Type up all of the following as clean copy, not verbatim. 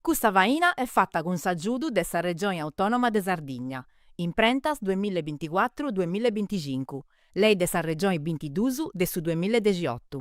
Custa faina est fata cun s'agiudu de sa Regioni Autònoma de Sardigna, Imprentas duemilla e binticuatru duemilla e binticincu, Lei de sa Regioni bintiduus de su duemilla e dexiotu.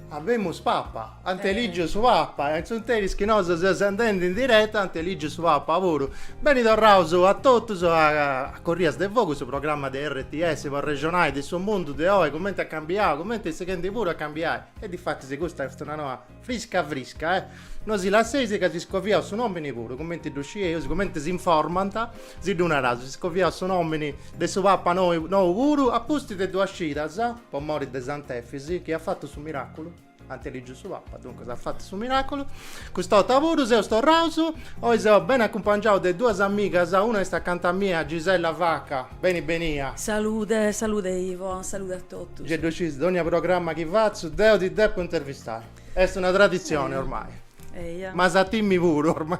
Abemus Papa, ant eligiu su Papa e in s'interis chi nosu seus andendi in diretta ant eligiu su Papa puru. Beni torraus a totus a Corrias de Fogu, su programma de RTS po arrexonai de su mundu de oi, cumenti at cambiau, cumenti est sighendi puru a cambiai e difatis custa est una noa Frisca frisca, eh! No si lasseis ca si scoviaus su nomini puru, cumenti ddu scieus, cumenti s'informant, si ddu naraus, si scoviaus su nomini de su Papa nou nou puru, a pustis de duas cidas, po mori de Sant'Efisi, chi at fatu su miraculu, ant eligiu su Papa, duncas at fatu su miraculu, custa 'orta puru seus torraus, oi seu beni acumpangiau de duas amigas, una est acanta a mia, Gisella Vacca, beni benia. Salude, salude Ivo, salude a totus. Gei ddu scis, dogna programma chi fatzu deu ti depu intervistai. Est una traditzioni ormai. Eja. M'as a timmi puru ormai.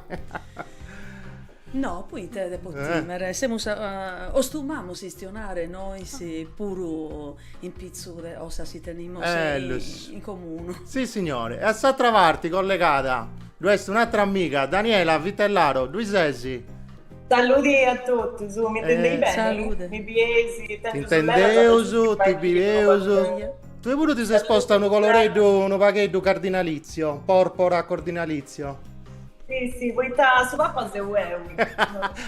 No, poite depo timere, semus costumamus chistionare nois puru in pitzu de cosas chi tenimus in comunu. Sissignore. E a s'atra parti collegada ddu est un'atra amiga, Daniela Vitellaro, ddui ses? Saludi a totus, mi intendeis beni? Salude. Mi bieis? Ti intendeus, ti bideus. Tui puru ti ses posta unu coloreddu unu pagheddu cardinalizio, porpora cordinalizio. Sì, sì, poita su papa seu eu.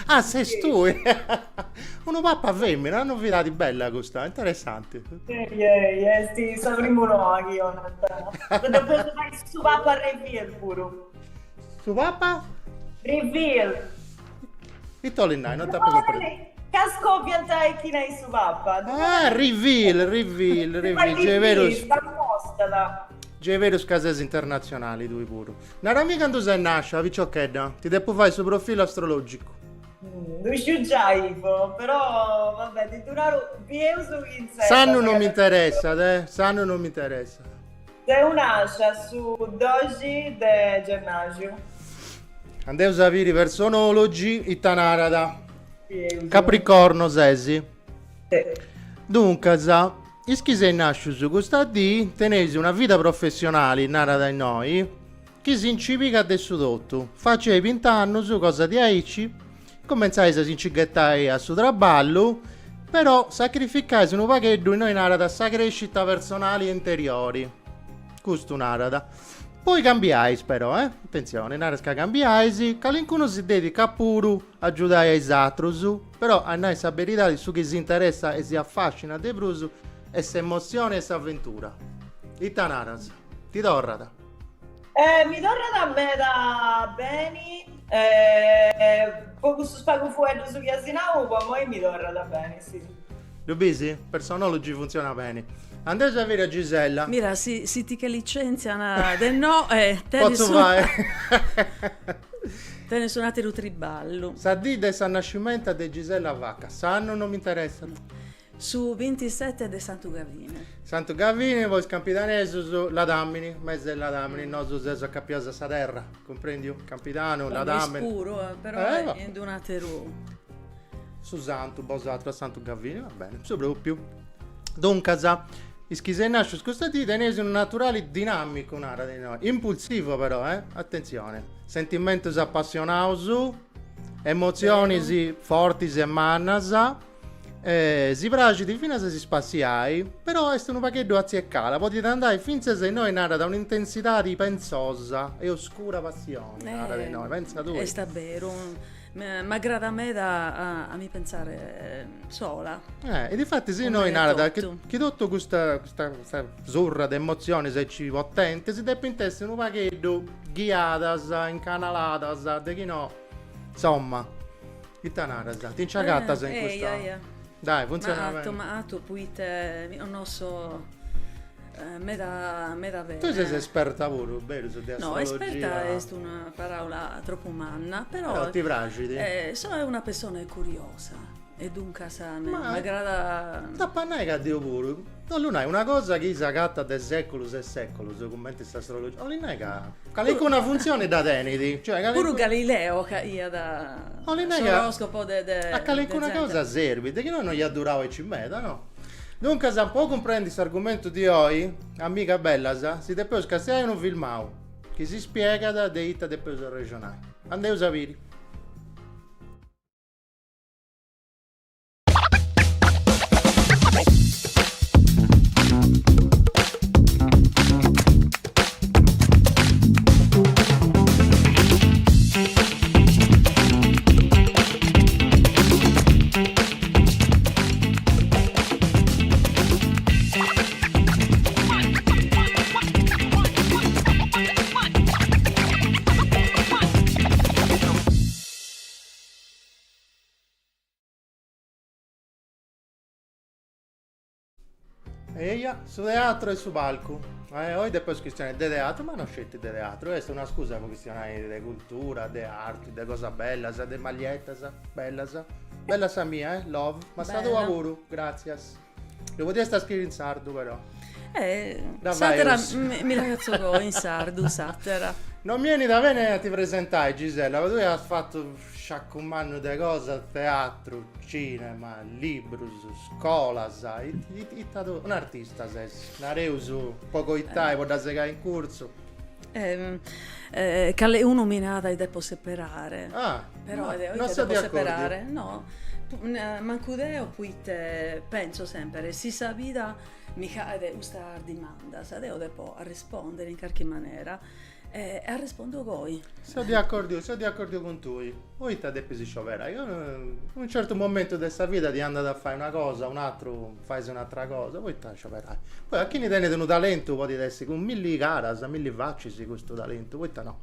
Ah, ses tui? Unu papa femina, una novidadi bella custa, interessanti. Ei, ei, est sa primu noa chi 'onant. Depeus fai su papa reveal puru. Su papa? Reveal. Ita 'olit nai? Non t'apu cumpresu. Ca scoviant chini est su papa. Ah, reveal, reveal, reveal. Gei berus. S'ammostat. Gei berus ca ses internatzionali tui puru. Narami candu ses nascia, piciochedda. Ti depu fai su profilu astrologicu. Ddu sciu giai, Ivo, però va bè, ti ddu naru, bieus chi intzertas. S'annu non m'interessat, eh, s'annu non m'interessat. Seu nascia su doxi de gennaxu. Andeus a biri Personology ita narat. Capricorno ses? Si. Duncas, is chi seis nascius custa dì teneis una vida professionali, narat innoi, chi si nci pigat de su totu. Faci a bint'annus, cosa diaici, cumentzais a si nci ghetai a su traballu, però sacrificais unu pagheddu, innoi narat, sa crescita personali e interiori. Custu narat. Poi cambiais però, eh, atentzioni, narat ca cambiais, calincunu si dedicat puru a agiudai a is atrus, però a nai sa beridadi su chi si interessat e si affascinat de prus est s'emotzioni e s'aventura. Ita naras? Ti torrat? Eh, mi torrat meda beni, po custus pagu fueddus chi as nau, po immoi mi torrat beni, si. Ddu bisi? Personology funtzionat beni. Andeus a biri a Gisella. Mira, si si ti che licentzian de no e tenis Potzu fai. Tenis un'ateru triballu. Sa dì de sa nascimenta de Gisella Vacca, s'annu non m'interessat. Su bintisete de Santu Gavini. Santu Gavini po is campidanesus, ladamini, mesi de ladamini, nosu seus acapiaus a sa terra, cumprendiu? Campidanu, ladamini. Nois puru, però in d'un'ateru. Su santu, bosatrus a Santu Gavini, va bene, su propriu. Duncas, is chi seis nascius custa dì teneis unu naturali dinamicu, narat innoi, impulsivu però, eh, atentzioni, sentimentus apassionaus, emotzionis fortis e mannas, E si praxit finas a si spassiai, però est unu pagheddu atzi e cala, podit andai fintzas innoi narat un'intensidadi pensosa e oscura passioni, narat innoi, pentza tui. Est a beru, m'agradat meda a mi pentzare sola. E difatis innoi narat chi totu custa custa surra de emotzionis aici potentis depint essi unu pagheddu ghiadas, incanaladas, de chi no, insomma. Ita naras? Ti nci agatas in custa? Eia, eia. Dai, funtzionat M'agato, beni. m'agato poite mi connosco meda meda bene. Tui ses esperta puru, berus, de No, astrologia? esperta est una paraula tropu manna, però Però ti praxit? So una pessona curiosa e duncas m'agradat. T'apu a nai ca deu puru, 'ollu nai una cosa chi s'agatat de seculus e seculus, cumenti s'astrologia, 'olit nai ca calincuna funtzioni dda tenit, cioè calincuna. Puru Galileo ca iat s'oroscopo de de. A calincuna cosa serbit, de chi no no iat durau aici meda, no? Duncas, po cumprendi s'argumentu di oi, amigas bellas, si depeus castiai unu filmau chi si spiegat de ita depeus arrexonai. Andeus a biri. Eia, su teatru e su palcu. Eh, oi depeus chistionai de teatru, ma no sceti de teatru, est una scusa po chistionai de cultura, de arti, de cosas bellas, de maglietas bellas. Bella sa mia, eh, love, ma sa tua puru, gràtzias. Ddu podiast scriri in sardu però. Eh, s'àtera mi la fatzo in sardu, s'àtera. Non mi 'enit a bene a ti presentai, Gisella, ma tui as fatu sciacu mannu de cosas, teatru, cinema, librus, scolas, ita totu, un'artista ses, nareus po coitai, po dda segai in curtzu. Eh, caleunu mi narat depo seperare. Ah, però deo ite depo seperare? No, mancu deo poite penso sempre si sa vida mi faghet custas dimandas deo depo arrespondere in carchi manera e arrespondo goi. Seu de acordiu, seu de acordiu cun tui. Poita depis scioberai? In unu certu momentu de sa vida ti andat a fai una cosa, un'atru fais un'atra cosa, poita scioberai? Poi a chini tenit unu talentu podit essi cun milli caras, milli facis custu talentu, poita no?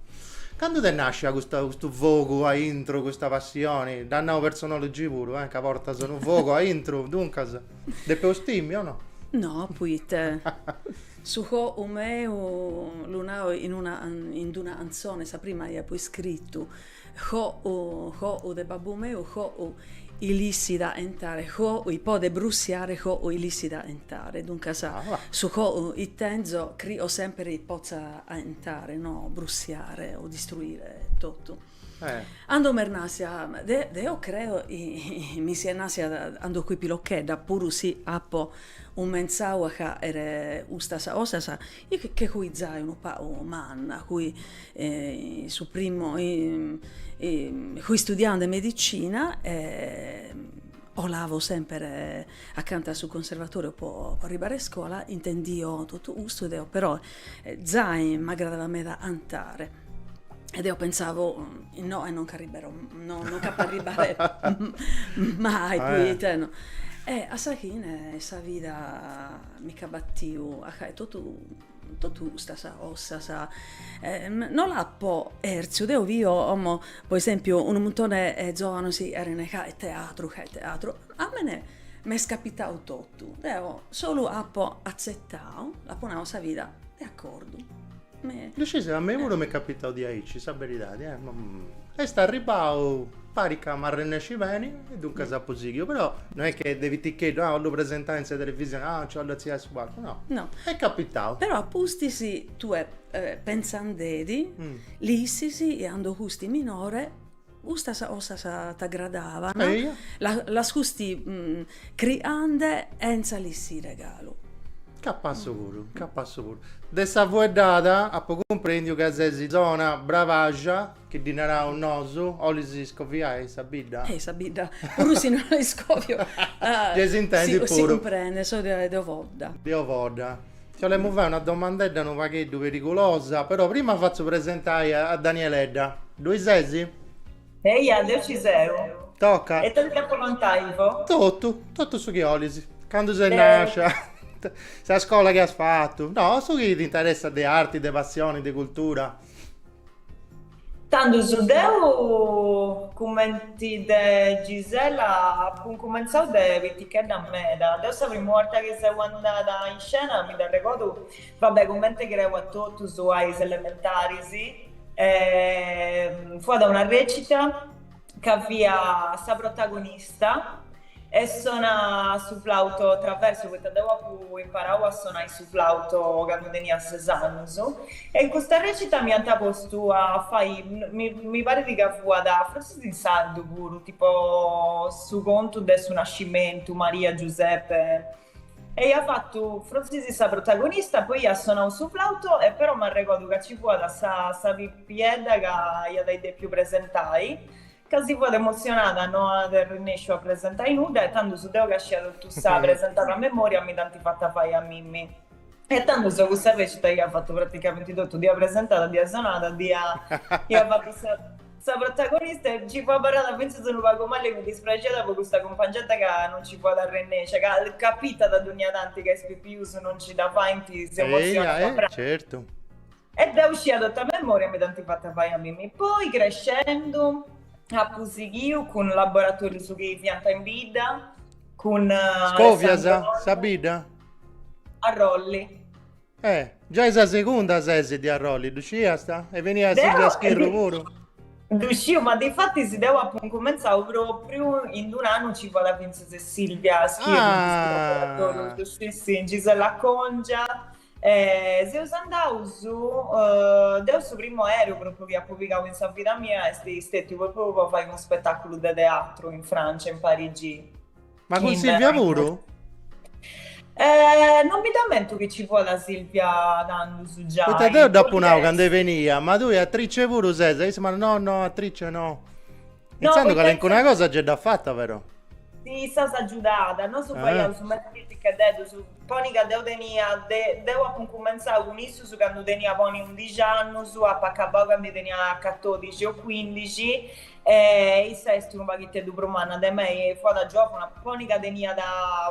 Candu t'est nascia custa custu fogu aintru, custa passioni? Dd'at nau personologi puru, eh, ca portas unu fogu aintru, duncas depeus timi o no? No, poite Su fogu meu lu nao in una in d'una antzone, sa prima chi apo iscritu, fogu fogu de babbu meu, fogu chi l'ischit aentare, fogu chi podet brussiare, fogu chi l'ischit aentare. Duncas su fogu chi tenzo crio semper chi potzat aentare, no brussiare o distruire totu. Ando m'est nascia, deo creo chi mi siat nascia ando fui pilochedda, puru si apo cumentzau a fagher custas cosas che fui zai unu pagu manna, fui su primu fui istudiande medicina e 'olavo sempre acanta a su conservatoriu po arribare a iscola, intendio totu custu e deo però zai m'agradat meda 'antare E deo pensavo, innoe non ch'arriberò, no non ch'apo arribare mai, poite no. E a sa fine sa vida mi ch'at batiu a fai totu totu custas cosas. No l'apo 'ertziu, deo bio como po esempiu unu muntone 'e zovanos chi cheren fai teatru, fai teatru, a mene m'est capitadu totu, deo solu apo atzetadu, l'apo nadu a sa vida, de acordu Ddu scis, a mei puru m'est capitau diaici, sa beridadi, eh, est arribau, parit ca m'arrennescit beni e duncas apu sighiu, però no est che de piticheddu, ah 'ollu presentai in sa televisioni, ah nci 'ollu artziai a su palcu, no, no, est capitau. Però a pustis tue pentzandedi, l'ischis chi ando fusti minore, custas cosas t'agradavan, las fusti criande entza l'ischire galu. Capassu puru, capassu puru. De sa fueddada apu cumprendiu ca ses zona Brabaxa, chi ddi naraus nosu, 'olis scoviai sa bidda? Eh sa bidda, puru si no la iscovio, Gei s'intendit puru. Si cumprendet, so de Ovodda. De Ovodda. Ti 'olemu fai una domandedda unu pagheddu perigulosa, però prima fatzu presentai a Danieledda. Ddoi sesi? Eia, deu ci seu. Toca. E ita ti depu contai, Ivo? Totu, totu su chi 'olis. Candu ses nascia, sa scola chi as fatu, no, su chi ti interessat de arti, de passioni, de cultura. Tandus deu, cumenti de Gisella, apu incumentzau de pitichedda meda. Deu sa primu 'orta chi seu andada in scena, mi dd'arregodu, va bè, cumenti creu a totus a is elementaris, fuat una recita ca fia sa protagonista E sonà su flauto traverso, poita deu apu imparau a sonai su flauto candu tenia ses annus, e in custa recita mi ant postu a fai, mi parit ca fuat fortzis in sardu puru, tipo su contu de su nascimentu, Maria, Giuseppe, e ia fatu fortzis sa protagonista, poi ia sonau su flauto e però m'arregodu ca ci fuat sa sa pipiedda ca iat ai depiu presentai Ca si fuat emotzionada no at arrennesciu a presentai nudda e tandus deu ca scia totu sa presentada a memoria mi dd'ant fata fai a mimmi. E tandus cussa recita ia fatu praticamenti totu, dd'ia presentada, dd'ia sonada, dd'ia ia fatu sa sa protagonista e nci fua abarrada fintzas unu pagu mali, mi dispraxiat po custa cumpangedda ca non nci fuat arrennescia, ca capitat dogna tanti ca is pipius non nci dda faint, si emotzionant Eia, certu. E deu scia totu a memoria mi dd'ant fata fai a mimmi. Poi crescendu apu sighiu cun laboratorius chi fiant in bidda, cun Scovias sa bidda? Arrolli. Eh, giai sa segunda ses di Arrolli, ddu sciast? E beniat Silvia Schirru puru? Ddu sciu, ma difatis deu apu incumentzau propriu in d'un'annu nci fuat fintzas Silvia Schirru in custu laboratoriu, si si, Gisella Congia E seus andaus, deu su primu aereu propriu chi apu pigau in sa vida mia est stetiu propriu po fai unu spetaculu de teatru in Francia, in Parigi. Ma cun Silvia puru? Non mi dd'ammentu chi ci fuat Silvia tandus giai. Poita deu dd'apu nau candu benia, ma tui atrice puru ses? E issa m'at no no atrice no. Intzandus calincuna cosa gei dd'at fata però. Si, issa s'agiudat, nosu faiaus meda piticheddus, poni ca deu tenia, deu apu incumentzau cun issus candu tenia poni undixi annus, apu acabau candu tenia catodixi o cuindixi e issa est unu paghiteddu prus manna de mei e fuat giovuna, poni ca teniat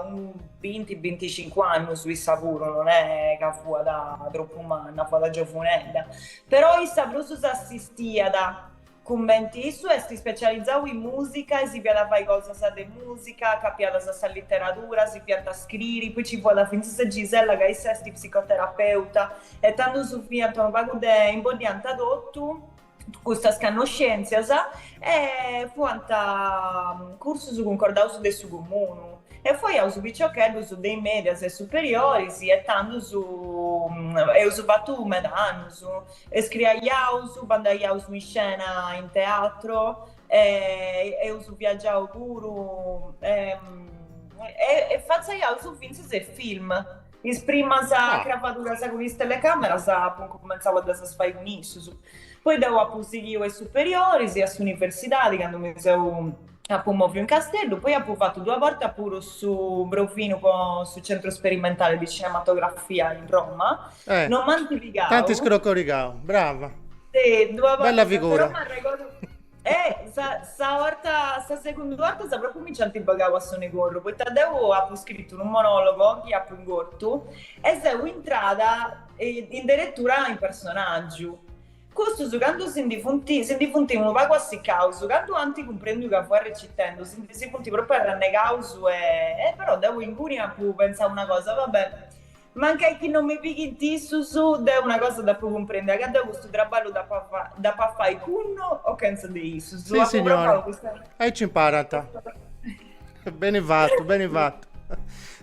unu binti binticincu annus issa puru, non est ca fuat tropu manna, fuat giovunedda, però issa prus s'assistiat Cumenti issu est specializau in musica e si fiat a fai cosas de musica, acapiadas a sa literadura, si fiat a scriri, poi ci fuat fintzas Gisella ca issa est psicoterapeuta e tandus fiant unu pagu de imboddiant totu custas cannoscentzias e fuant cursus cuncordaus de su comunu E faiaus piciocheddus de is medias e superioris e tandus eus fatu meda annus. Scriaiaus, bandaiaus in scena in teatro, e eus viaggiau puru e e fatzaiaus fintzas e film. Is primas cravaduras cun is telecameras apu incumentzau a ddas fai cun issus. Poi deu apu sighiu is superioris e a s'universidadi candu mi seu Apu moviu in Casteddu, poi apu fatu duas bortas puru su provinu po su Centro Sperimentale di Cinematografia in Roma. Eh, Non m'ant pigau. T'ant scrocorigau, brava. Sì, duas bortas. Bella figura. Però m'arregodu... Eh, sa, sa 'orta, sa segundu 'orta sa propriu mi nci ant bogau a son'e corru, poita deu apu scritu unu monologo chi apu ingortu e seu intrada in deretura in personaggiu. Custus candu si ndi funt si ndi funt unu pagu assicaus, candu ant cumprendiu ca fua recitendu, si ndi si funt propriu arrennegaus e e però deu inguni apu pentzau una cosa, va bè, mancai chi non mi pighint issus, deu una cosa dd'apu cumprendia, ca deu custu traballu dd'apu a dd'apu a fai cun o chentza de issus. Si signora, aici imparant. Beni fatu, beni fatu.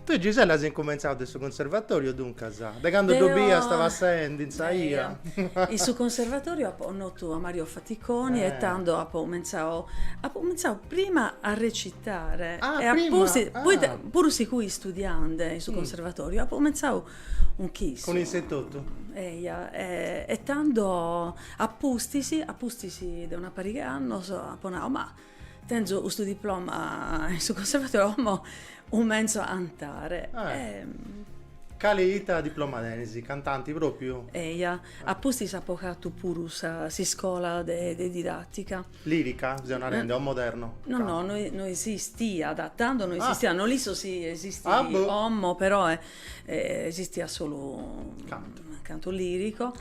Tui Gisella as incumentzau de su conservatoriu duncas, de candu ddu biiast passendi in sa 'ia. In su conservatoriu apo connotu a Mario Faticoni e tando apo cumentzau, apo cumentzau prima a recitare e a pustis, poita puru si fui istudiende in su conservatoriu, apo cumentzau cun chissu. Cun isse etotu? Eja, e tando a pustis, a pustis de una pariga 'e annos apo nau, ma Tenzo custu diploma in su conservatoriu, como cumentzo a cantare. Eh. Cali ita diploma tenis? Cantanti propriu? Eja, a pustis apo fatu puru sa s'iscola de de didattica. Lirica, seu narendi, o moderno? No no, no esistiat, tando no esistiat, no l'isco si esistit como, però esistiat solu cantu cantu lirico,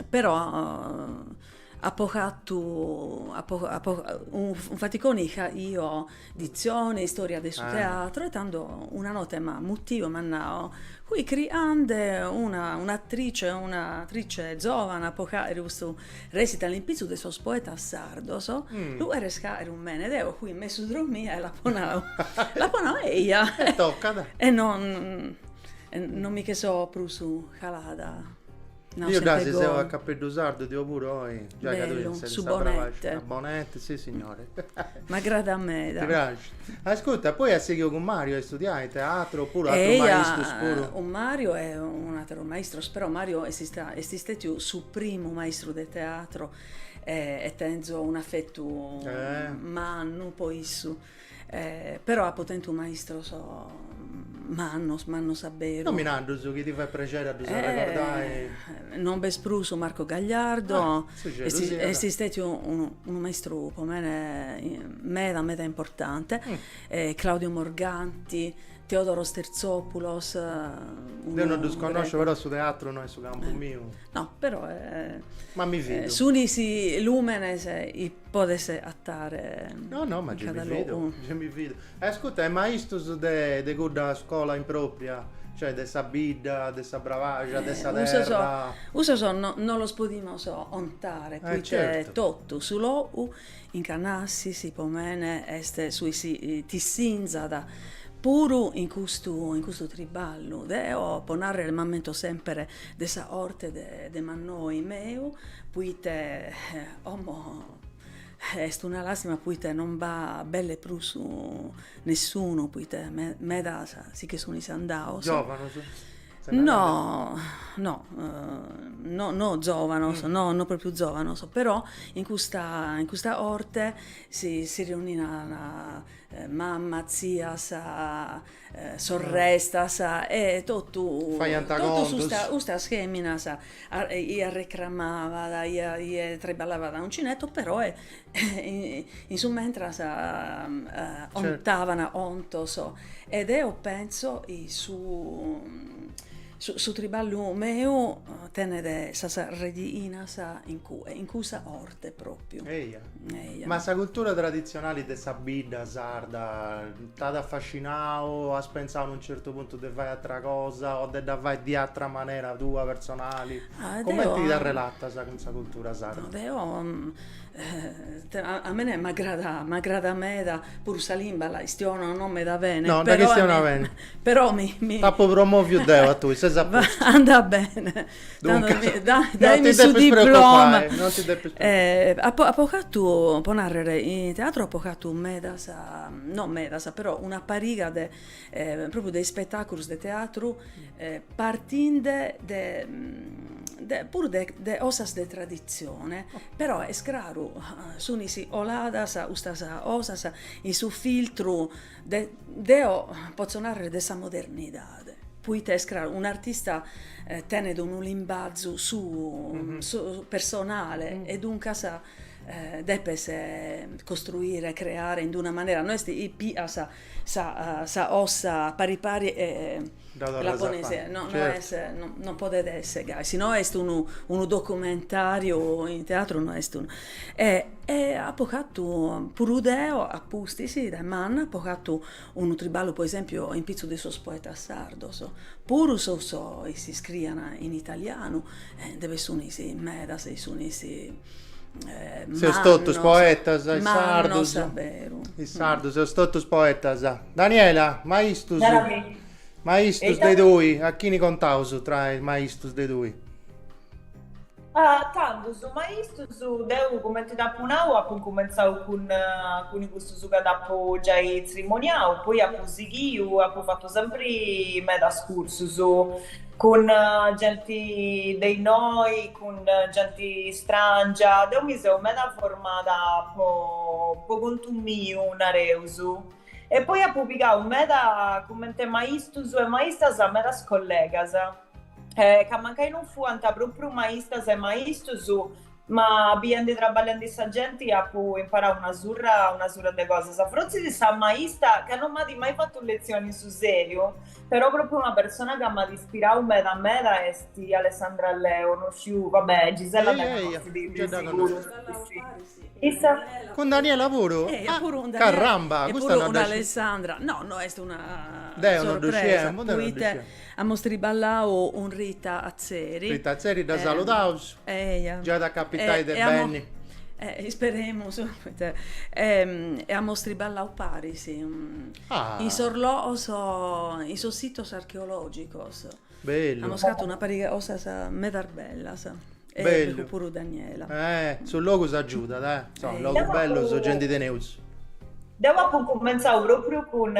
però. Apo fatu apo apo unu faticoni ca io ditzione, istoria de su teatro e tando una note m'at mutiu e m'at nau, fui criande una un'atrice un'atrice zovana po fagher custu recital in pitzu de sos poetas sardos, lu cheres fagher cun mene, deo fui mesu dromia e l'apo nau, l'apo nau eia. E tocat. E non non mi che so prus calada. No, Io dasi seu a cappeddu sardu deo puru oi, giai ca tui ses su bonette. A bonette, sì signore. M'agradat meda. Ti praxit. Ascurta, poi as sighiu cun Mario a studiai teatru oppuru atrus maistus puru? Cun Mario e un'ateru maistros, però Mario est est istetiu su primu maistru de teatro e tenzo un'afetu mannu po issu Però apo tentu maistros mannos, mannos a beru. Nominaddus, chi ti fait prexeri a ddus arregordai. Non b'est prus Marco Gagliardo, est istètiu unu maistru po mene meda meda importante, Claudio Morganti, Teodoros Terzopoulos. Deu no ddus connosciu però su teatru no est su campu miu. No, però Ma mi fidu. Sunt is lùmenes chi podes agatare No, no, ma gei mi fidu, gei mi fidu. E ascurta, e maistus de de cudda scola impropria, cioè de sa bidda, de sa Brabaxa, de sa terra. Cussos no no los podimus contare, poite totu su logu in ca nascis po mene est su chi t'issinzat puru in custu in custu triballu. Deo po narrer m'ammento sempre de sa 'orte de de mannoi meu, poite como est una lastima poite non b'at belle prus nessunu, poite medas si che sunis andados. Giovanos? No, no, no no giovanos, no no propriu giovanos, però in custa in custa 'orte si si reunian mamma, tzias, sorrestas e totu Faiant totus contus. custas feminas chie arrecramavat, chie triballavat a uncinetto, però in su mentras 'ontavan 'ontos e deo penso chi su su triballu meu tenet sas rediinas in cue, in cussa 'orte propriu. Eia. Eia. Ma sa cultura traditzionali de sa bidda sarda t'at afascinau o as pentzau a unu certu puntu de fai atra cosa o de dda fai di atra manera tua personali? Ah, Cumenti deo t'arrelatas cun sa cultura sarda? Deo a mene m'agradat m'agradat meda puru sa limba la chistiono non meda bene No, dda chistionas bene. Però mi mi T'apu promoviu deo a tui, ses a postu. Andat bene. Duncas, daemi su diploma. Non ti depis preocupai. Apo apo fatu, po narrer, in teatru apo fatu medas, no medas, però una pariga de propriu de ispetaculus de teatru partinde de de puru de de cosas de traditzione, però est craru sunis 'oladas custas cosas in su filtru de deo potzo narrer de sa modernidade, poite est craru un'artista tenet unu limbazu suo personale e duncas depes costruire, creare in d'una manera, no est chi pigas sa sa 'osa pari pari e la pones, no no est non podet esser gai, si no est unu unu documentariu in teatru no est unu e e apo fatu puru deo a pustis de manna apo fatu unu triballu po esempiu in pitzu de sos poetas sardos, puru sos chi s'iscrian in italianu nde bi sunis medas e sunis Seus totus poetas, is sardus. Is sardus seus totus poetas. Daniela, maistus, maistus de tui, a chini contaus tra is maistus de tui? Ah, tandus, maistus, deu cumenti t'apu nau apu incumentzau cun cun cussus ca t'apu giai tzrimoniau, poi apu sighiu, apu fatu sempri medas cursus cun genti de innoi, cun genti strangia, deu mi seu meda formada po po contu miu, nareus, e poi apu pigau meda cumenti maistus e maistas medas collegas Ca mancai non fuant propriu maistas e maistus, Ma biendi traballendi sa genti apu imparau una surra una surra de cosas. Fortzis sa maista, ca non m'at mai fatu letzioni in su seriu, però propriu una persona ca m'at ispirau meda meda est Alessandra Leo, no sciu, va bè, Gisella dda connoscit de siguru. Issa. Cun Daniela puru? E ah, puru Daniela, caramba, e puru cun Alessandra. No, no est una Deo no ddu sciemu, deo no ddu sciemu. Amus triballau cun Rita Atzeri. Rita Atzeri dda saludaus. Eja. Giai at a capitai de benni. Isperemus, poita e amus triballau paris in sos logos, in sos sitos archeologicos. Bellu. Amus fatu una pariga 'e cosas medas bellas. E Bellu. puru Daniela. Eh, su logu s'agiudat, eh. Insoma, logu bellus gei ndi teneus. Deu apu incumentzau propriu cun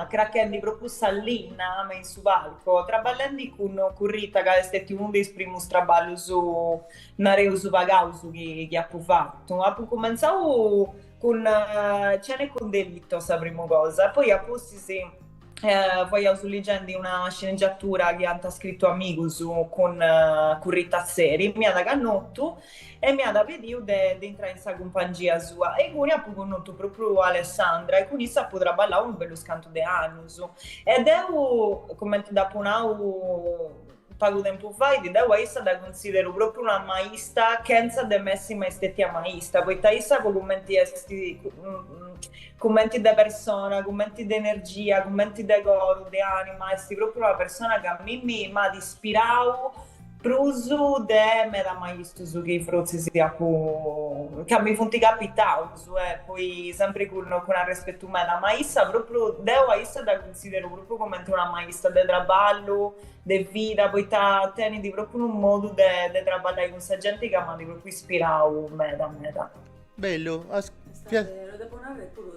crachendi propriu sa linna me in su palco, traballendi cun cun Rita ca est stetiu unu de is primus traballus, nareus, pagaus chi chi apu fatu. Apu incumentzau cun Cene con delitto sa primu cosa, poi a pustis Faiaus ligendi una sceneggiatura chi ant scritu amigus cun cun Rita Atzeri, m'iat connotu e m'iat pediu de de intrai in sa cumpangia sua e inguni apu connotu propriu Alessandra e cun issa apu traballau unu bellu scantu de annus. E deu, cumenti dd'apu nau pagu tempu fait, deu a issa dda cunsideru propriu una maista chentza de m'essi mai stetia maista, poita issa po cumenti est, cumenti de persona, cumenti de energia, cumenti de coru, de anima, est propriu una persona ca a mimmi m'at ispirau prus de meda maistus chi frotzis apu, ca mi funt capitaus, e poi sempri cun cun arrespetu meda, ma issa propriu, deu a issa dda cunsideru propriu cumenti una maista de traballu, de vida, poita tenit propriu unu modu de de traballai cun sa genti ca m'at propriu ispirau meda meda. Bellu. Lu depo narrer puru,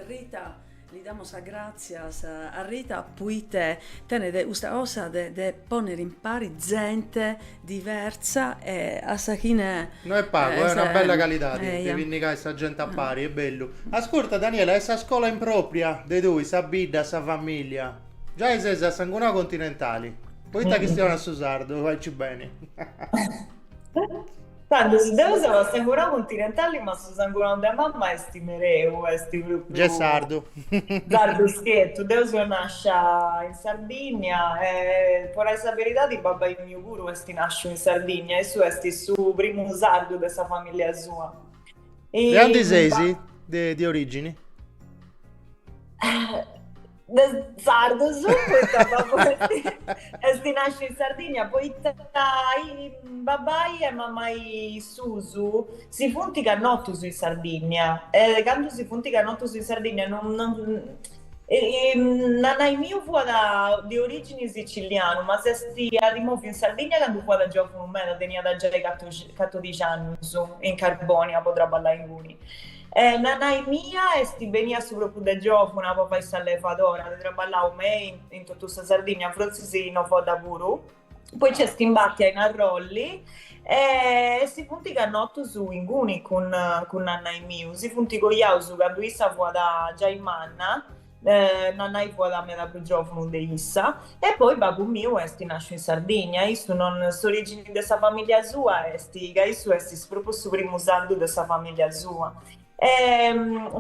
Rita, li damos sas gràtzias a Rita poite tenet custa cosa de de ponnere impari zente diversa e a sa fine No est pagu, est una bella calidadi de pinnigai sa genti a pari, est bellu. Ascurta Daniela, e sa scola impropria de tui, sa bidda, sa familia? Giai ses a sangunau continentali. Poita chistionas su sardu aici beni? Tandu, deu seu a sangunau continentali ma su sangunau de mamma est Mereu, est propriu. Giai sardu. Sardu schetu. Deu seu nascia in Sardigna e po nai sa beridadi babbai miu puru est nasciu in Sardigna, issu est su primu sardu de sa familia sua. De aundi seis de origini? De sardus, poita babbu est nasciu in Sardigna, poita babbai e mammai suus si funt connotus in Sardigna e candu si funt connotus in Sardigna non non nannai miu fuat de origini sicilianu ma s'est at moviu in Sardigna candu fuat giovunu meda, teniat giai catodixi annus in Carbonia po traballai inguni E nannai mia est benia su propriu de giovuna po fai s'allevadora, at traballau me in totu sa Sardigna, fortzis in Ovodda puru, poi nc'est imbatia in Arrolli e si funt connotus inguni cun cun nannai miu, si funt coiaus candu issa fuat giai manna, nannai fuat meda prus giovunu de issa e poi babbu miu est nasciu in Sardigna, issu non, s'origini de sa familia sua est ca issu est propriu su primu sardu de sa familia sua. E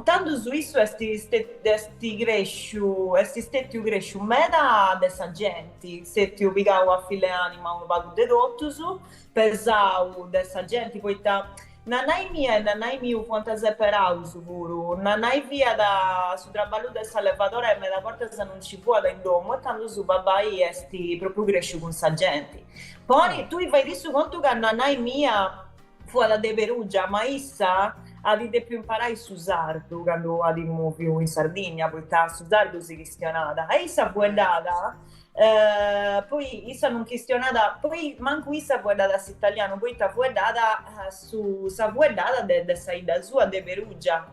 tandus issu est est cresciu, est stetiu cresciu meda de sa genti, stetiu pigau a fill'e anima unu pagu de totus, pesau de sa genti, poita Nannai mia e nannai miu fuant seperaus puru. Nannai fiat su traballu de s'allevadora e meda bortas non nci fuat in domu e tandus su babbai est propriu cresciu cun sa genti. Poni, tui faidi su contu ca nannai mia fuat de Perugia, ma issa at depiu imparai su sardu candu at moviu in Sardigna, poita su sardu si chistionat e issa fueddat Poi issa non chistionat, poi mancu issa fueddat s'italianu, poita fueddat su sa fueddada de de sa 'idda sua, de Perugia.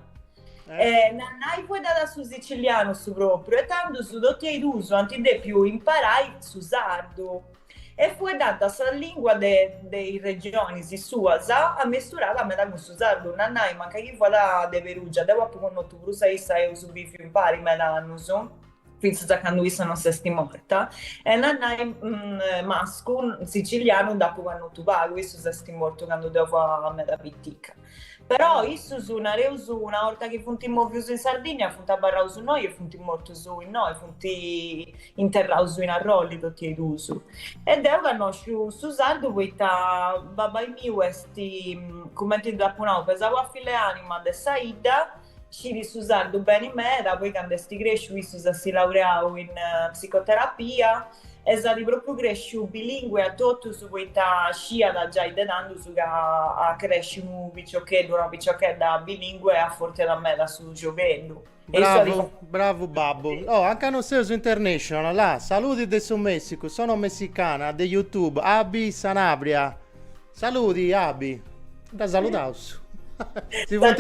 E nannai fueddat su sicilianu su propriu e tandus totu e duus ant depiu imparai su sardu e fueddant sa lingua de de is regionis suas amesturada meda cun su sardu. Nannai mancai chi fuat de Perugia, deu apu connotu prus a issa, eus biviu impari meda annus. fintzas a candu issa non s'est morta, e nannai mascu sicilianu dd'apu connotu pagu, issu s'est mortu candu deu fua meda pitica. Però issus, nareus, una 'orta chi funt movius in Sardigna funt abarraus innoi e funt mortus innoi, funt interraus in Arroli totu e duus. E deu connosciu su sardu poita babbai miu est, cumenti dd'apu nau, pesau a fill'e anima de sa 'idda, scit su sardu beni meda, poi candu est cresciu issu s'est laureau in psicoterapia e s'at propriu cresciu bilingue a totus poita sciat giai de tandus ca a cresci unu piciocheddu o una piciochedda bilingue afortiat meda su ciogheddu. Bravu, bravu babbu. Oh, anca no seus international, là. Saludi de su Messicu, sono messicana, de YouTube, Abi Sanabria. Saludi, Abi. Dda saludaus. Si funt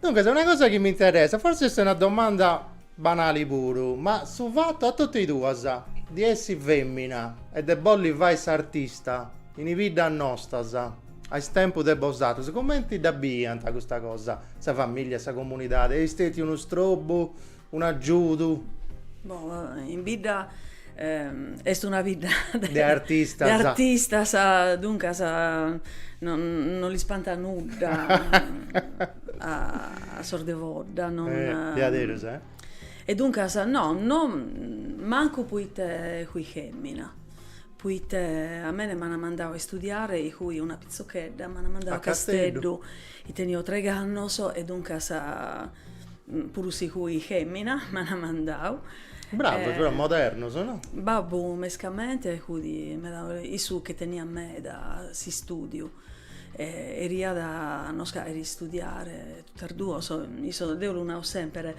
Duncas, una cosa chi mi interessa, fortzis est una domanda banali puru, ma su fatu a totu e duas di essi femina e de bolli fai s'artista in is biddas nostas, a is tempus de bosatrus, cumenti dda biiant custa cosa, sa familia, sa comunidadi, est stetiu unu strobu, un'agiudu? Boh, in bidda est una bidda de artistas, de artistas, duncas non non l'ispantat nudda a sos de Ovodda, non Diaderus eh? E duncas no, no mancu poite fui femina Poite a mene m'ana mandau a istudiare chi fui una pitzochedda, m'ana mandau a Casteddu, chi tenio tregh'annos e duncas puru si fui femina m'ana mandau. Bravos però modernos no? Babbu mescamente fut meda, issu che teniat meda s'istudiu e cheriat a nos fagher istudiare totu e duos, issos, deo lu nao semper,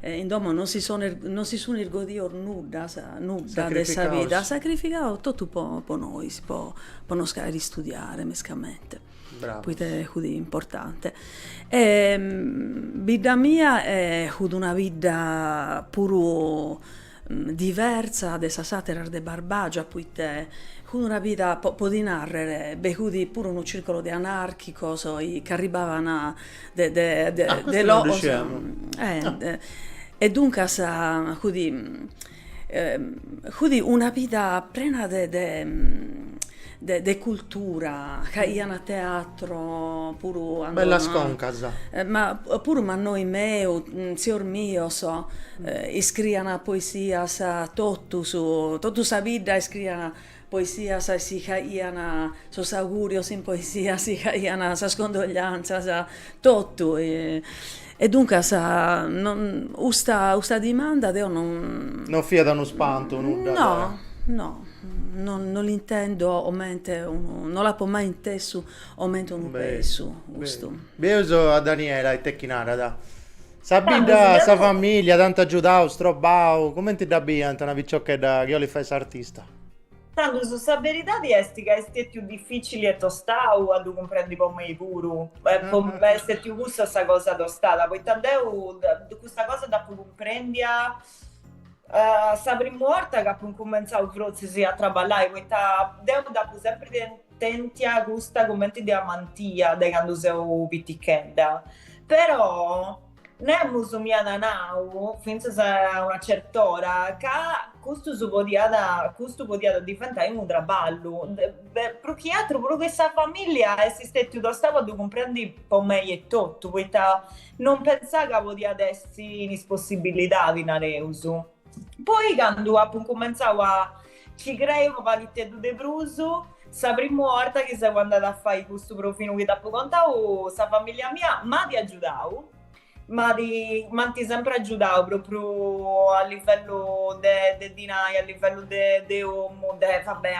in domo non si sono non si sun godios nudda nudda de sa vida, sacrificados totu po po nois, po po nos fagher istudiare mescamente, poite fut importante. E bidda mia fut una bidda puru diversa de sas àteras de Barbàgia, poite fut una bidda, po po ti nàrrere, be fut puru unu circolo de anàrchicos chi arribavana de de de Ah, de custu non ddu logos sciemu. E duncas fut fut una bidda prena de de de de cultura, faghian teatro puru Bellas concas. Ma puru mannoi meu, tzios mios, iscrian poesias totus, totu sa bidda iscrian poesias e si faghian sos augurios in poesia, si faghian sas condoglianzas, totu. E duncas non custa custa dimanda deo non. Non fiat unu spantu nudda de. No, no, non non l'intendo comente unu, non l'apo mai intesu comente unu pesu custu. Bieus a Daniela ite chi narat. Sa bidda, sa familia t'ant agiudau, strobau, cumenti dda biant una piciochedda chi 'olit fai s'artista? Tandus, sa beridadi est ca est stetiu dificili e tostau a ddu cumprendi po mei puru, est stetiu cussa sa cosa tostada, poita deu custa cosa dd'apu cumprendia sa primu 'orta ca apu incumentzau frotzis a traballai, poita deu dd'apu sempri tentia custa cumenti de amantia de candu seu pitichedda, però Nemus m'iat nau, fintzas a una cert'ora, ca custu su podiat, custu podiat diventai unu traballu. Prus chi atru, prus che sa familia est stetiu tostau a ddu cumprendi po mei etotu, poita non pentzà ca podiat essi in is possibilidadis, nareus. Poi candu apu incumentzau a ci crei unu paghiteddu de prus, sa primu 'orta chi seu andada a fai custu provinu chi t'apu contau, sa familia mia m'at agiudau, m'at m'ant sempri agiudau propriu a livellu de de dinai, a livellu de de 'omu, de va bè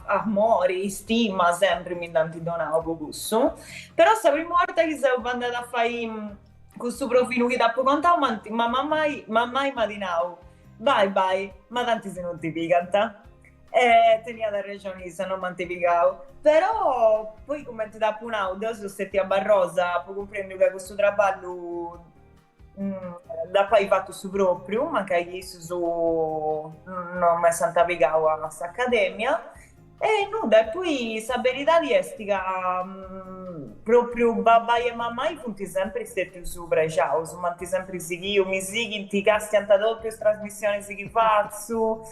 amori, istima, sempri mi nd'ant donau po cussu. Però sa primu 'orta chi seu andada a fai Custu provinu chi t'apu contau m'ant ma mammai mammai m'at nau, bai bai, ma tanti si non ti pigant. E teniat arrexoni issa, non m'ant pigau. Però poi cumenti t'apu nau, deu seu stetia barrosa, apu cumprendiu ca custu traballu dd'apu ai fatu su propriu, mancai chi issus non m'essant pigau a s'academia E nudda, e poi sa beridadi est ca Propriu babbai e mammai funt sempri stetius prexaus, m'ant sempri sighiu, mi sighint, castiant totu is trasmissionis chi fatzu,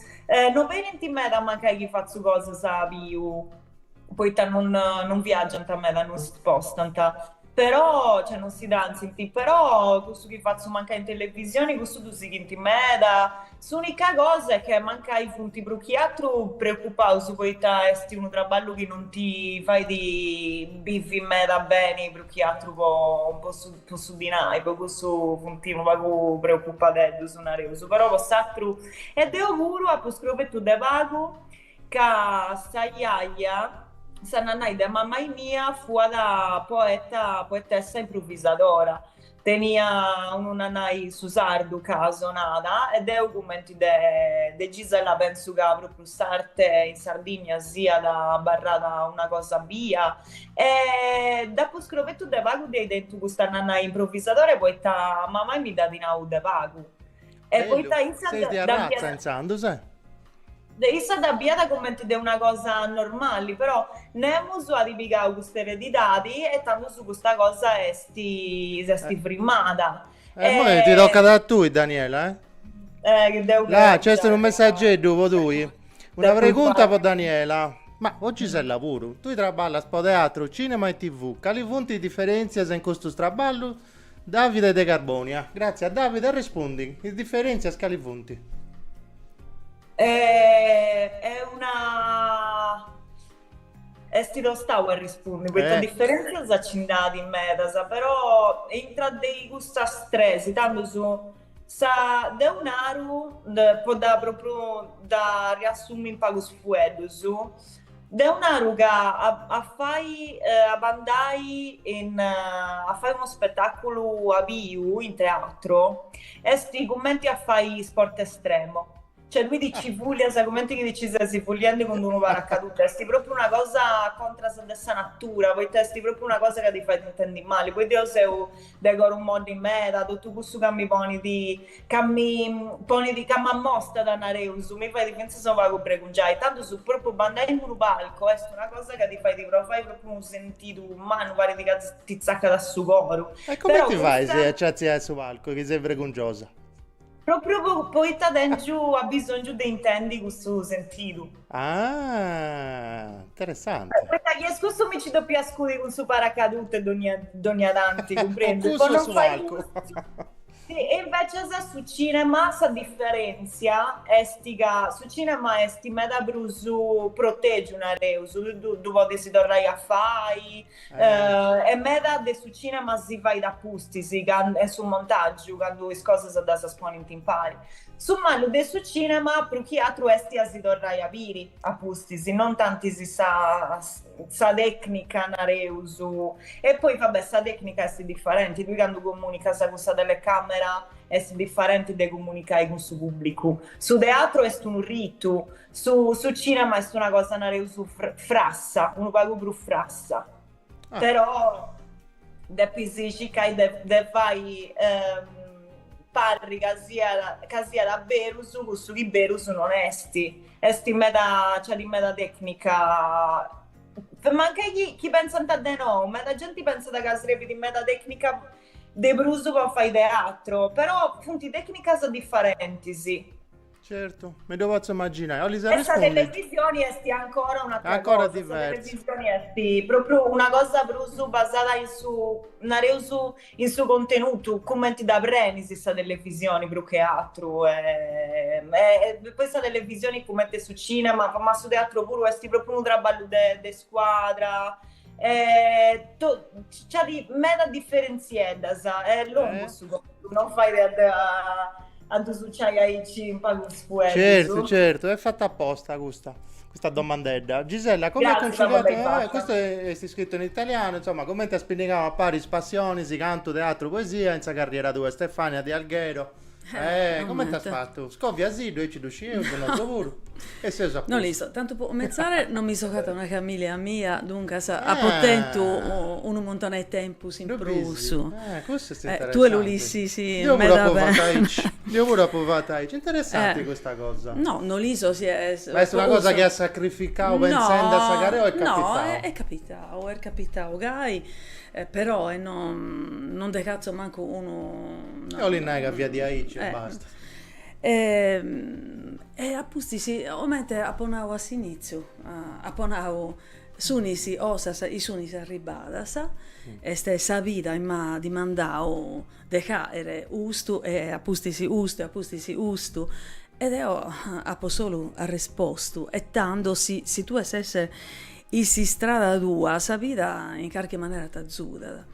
no benint meda mancai chi fatzu cosas a biu, poita non non viaggiant meda, non si spostant, però, cioè non si trantzint, però cussu chi fatzu mancai in televisioni, cussu ddu sighint meda, S'unica cosa est che mancai funt prus chi atru preocupaus poita est unu traballu chi non ti fait bivi meda beni prus chi atru po po su po su dinai, po cussu funt unu pagu preocupadeddus nareus, però po s'atru e deu puru apu scrobetu de pagu ca sa jaja, sa nannai de mamai mia fuat poeta poetessa improvisadora Tenia unu nannai su sardu ca sonada e deu cumenti de de Gisella pensu ca propriu s'arte in Sardigna siat abarrada una cosa bia e dd'apu scrobetu de pagu de ai tentu custa nannai improvisadora poita mamai mi dd'at nau de pagu e poita issa Seis de arratza intzandus eh? De issa dda biat cumenti de una cosa normali, però nemus at pigau custa eredidadi e tandus custa cosa est s'est frimada. E immoi ti tocat a tui Daniela, eh? Eh, chi deu Là, nc'est unu messageddu po tui. Una pregunta po Daniela. Ma po Gisella puru. Tui traballas po teatru, cinema e TV. Cali funt is diferentzias in custus traballus? Davide de Carbonia. Gratzias Davide, arrespundi, is diferentzias cali funt? Est una... Est tostau a arrespundi, poita diferentzias nci nd'at medas, però intra de custas tres, tandus, sa deu naru, po dda propriu dda riassumi in pagus fueddus, Deu naru ca a fai a bandai in a fai unu spetaculu a biu in teatro est cumenti a fai sport estremo, cioè tui ti ci fulias cumenti chi ti ci ses fuliendi cun d'unu paracaduta, est propriu una cosa contras de sa natura, poita est propriu una cosa ca ti fait intendi mali, poi deu seu de coru moddi meda, totu cussu ca mi ponit ca mi ponit, ca m'ammostat, nareus, mi fait fintzas unu pagu bregungiai, tandus propriu bandai in unu palcu est una cosa ca ti fait provai propriu unu sentidu mannu, parit ca ti tzacat a su coru. E cumenti fais a ci artziai a su palcu chi ses bregungiosa? Propriu poita tengiu abisongiu de intendi cussu sentidu. Ah, interessante. Poita chi est cussu mi ci depia scudi cun su paracadute dogna dogna tanti, cumprendis? Po non fai cussu. Sì, e invecias su cinema sa diferentzia est ca su cinema est meda prus protegiu, nareus, ddu podis torrai a fai, e meda de su cinema si fait a pustis, in su montaggiu, candu is cosas ddas ponint impari. Su malu de su cinema prus chi atru est a si torrai a biri a pustis, non tantis sa sa tecnica nareus, e poi va bè sa tecnica est diferenti, tui candu comunicas cun sa telecamera est diferenti de comunicai cun su pubblicu, su teatru est unu ritu, su su cinema est una cosa nareus frassa, unu pagu prus frassa, però depis circai de de fai parri ca siat ca siat berus cussu chi berus non est, est meda nc'at meda tecnica, mancai chi chi pentzant de no, meda genti pentzat ca srebit meda tecnica de prus po fai teatro, però funt tecnicas differentis. Certu, mi ddu potzu immaginai. Olis E sa televisioni est ancora un'atra ancora cosa. Diversa. Sa televisioni est propriu una cosa prus basada in su, nareus, in su contenutu, cumenti dda prenis sa televisioni prus che atru. E, e poi sa televisioni cumenti su cinema, ma su teatru puru est propriu unu traballu de, de squadra. E to, nc'at meda diferentzieddas, est longu su contu, non fait a, a ddu suciai aici in pagus fueddus. Certu, certu, est fata aposta custa, custa domandedda. Gisella, come hai conciliato, eh, questo est iscritu in italiano, insomma, comente as pinnicau a pari is passionis, cantu, teatru, poesia in sa carriera tua, Stefania de Alghero. Eh, comente as fatu? Scoviasiddu, aici ddu scieus, nosu puru. E seus a postu. No l'iso, tantu po cumentzare non mi so fata una familia mia, duncas apo tentu unu muntone 'e tempus in prus. Eh, custu est interessanti. Tue lu l'ischis Deo puru apo fatu aici, deo puru apo fatu aici, interessanti custa cosa. No, no l'iso si est. Ma est una cosa chi as sacrificau pentzendi a sa carriera o est capitau? No, est capitau, est capitau gai, però non non nde catzo mancu unu. E 'olit nai ca fiat diaici e basta. E a pustis, comente apo nau a s'initziu, apo nau sunis 'osas chi sunis arribbadas, est sa vida chi m'at dimandau de fàere custu e a pustis custu e a pustis custu e deo apo solu arrespostu e tando si si tue ses in s'istrada tua sa vida in carchi manera t'azudat.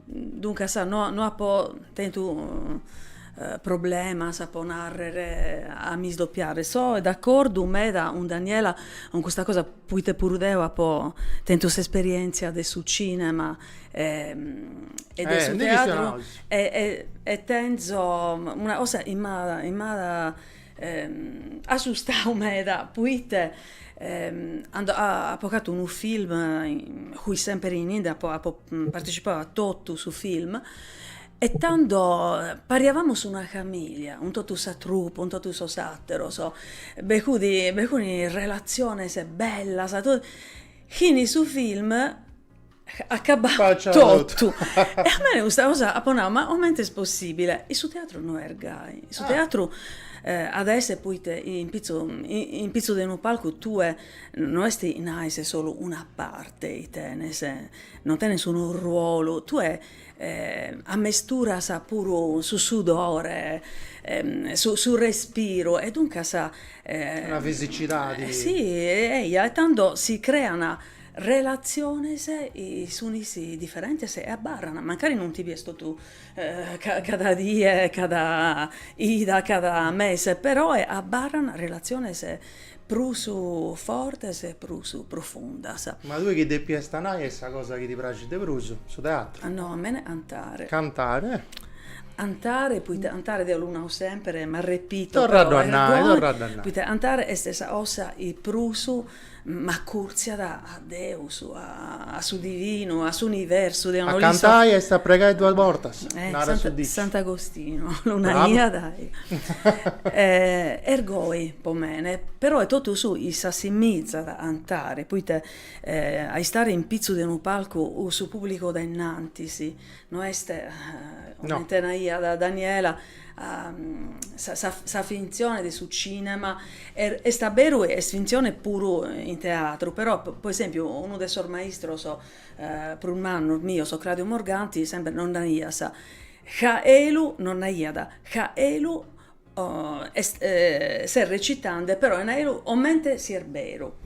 Duncas no no apo tentu problemas po narrer a mi isdopiare. So d'acordu meda cun Daniela cun custa cosa poite puru deo apo tentu s'esperientzia de su cinema e de su teatru e e tenzo una cosa chi m'at chi m'at assustau meda poite apo fatu unu film fui sempre in India apo apo partecipau a totu su film E tando pariavamus una familia, cun totu sa troupe, cun totu sos ateros, be fut be funi relatziones bellas, totu, finit su film acabau totu, e a mene custa cosa apo nau, ma comente est possibile? In su teatru no est gai, in su teatru at a esser poite in pitzu in pitzu de unu palcu tue no est nais solu una parte chi tenes, non tenes unu ruolu, tue ammesturas puru su sudore, su su respiru e duncas Una fisicidadi. Si, eia, e tando si crean relatziones chi sunis diferentes e abarran, mancari non ti bies totu cada die, cada 'ida, cada mese, però abarran relatziones prus fortes e prus profundas. Ma tui chi depiast nai est sa cosa chi ti praxit de prus, su teatru? No, a mene cantare. Cantare? Cantare, poita cantare deo lu nau sempre, ma repito, Torra a ddu a nai, torra a ddu a nai. Poita cantare est sa cosa chi prus m'acurtziat a Deus, a su divinu, a s'universu, deo no l'iso. A cantai est a pregai duas bortas, narat su diciu. Sant'Agostino lu naiat. Est goi po mene, però est totu su chi s'assimizat a cantare, poite a istare in pitzu de unu palcu cun su pubblicu de innantis no est comente naiat Daniela sa sa fintzione de su cinema est a beru est fintzione puru in teatru, però po esempiu unu de sos maistros prus mannos mios, Claudio Morganti, sempre nos naiat Chaelu nos naiat Chaelu est s'est recitande però in Aelu comente si est beru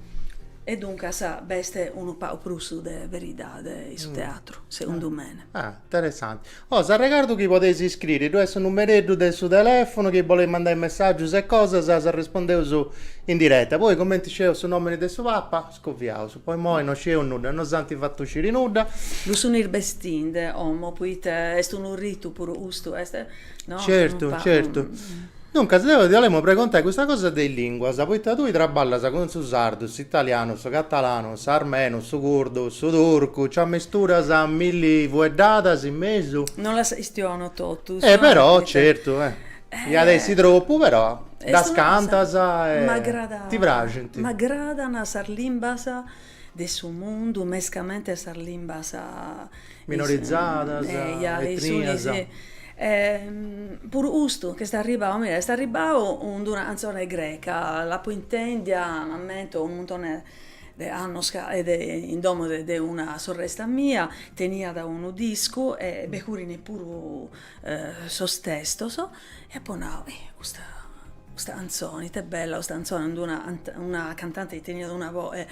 e duncas b'est unu pagu prus de veridade in su teatru, segundu mene. Ah, interessanti. Oh, s'arregardu chi podeis iscriri, ddu est su numereddu de su telefunu, chi boleis mandai messaggius e cosas, s'arrespondeus in diretta. Poi cumenti scieus su nomini de su Papa, scoviaus. Po immoi no scieus nudda, no s'ant fatu sciri nudda. Lu sun irbestinde como, poite est unu ritu puru custu, est, no? Certu, certu. Duncas deu ti 'olemu pregontai custa cosa de is linguas, poita tui traballas cun su sardu, s'italianu, su catalanu, s'armenu, su curdu, su turcu, nci ammesturas milli fueddadas in mesu. Non las chistiono totus. Eh però, certu, eh. Iat essi tropu, però ddas cantas e ti praxint. M'agradan sas limbas de su mundu, mescamente sas limbas minorizadas, etnias. Puru custu ch'est arribbau, mira, est arribbau cun d'una cantzone greca, l'apo intendia, m'ammento, unu muntone de annos ca in domo de una sorresta mia, teniat unu discu e be furin puru sos testos e apo nau, custa custa cantzone, ite bella custa cantzone, cun d'una una cantante chi teniat una boghe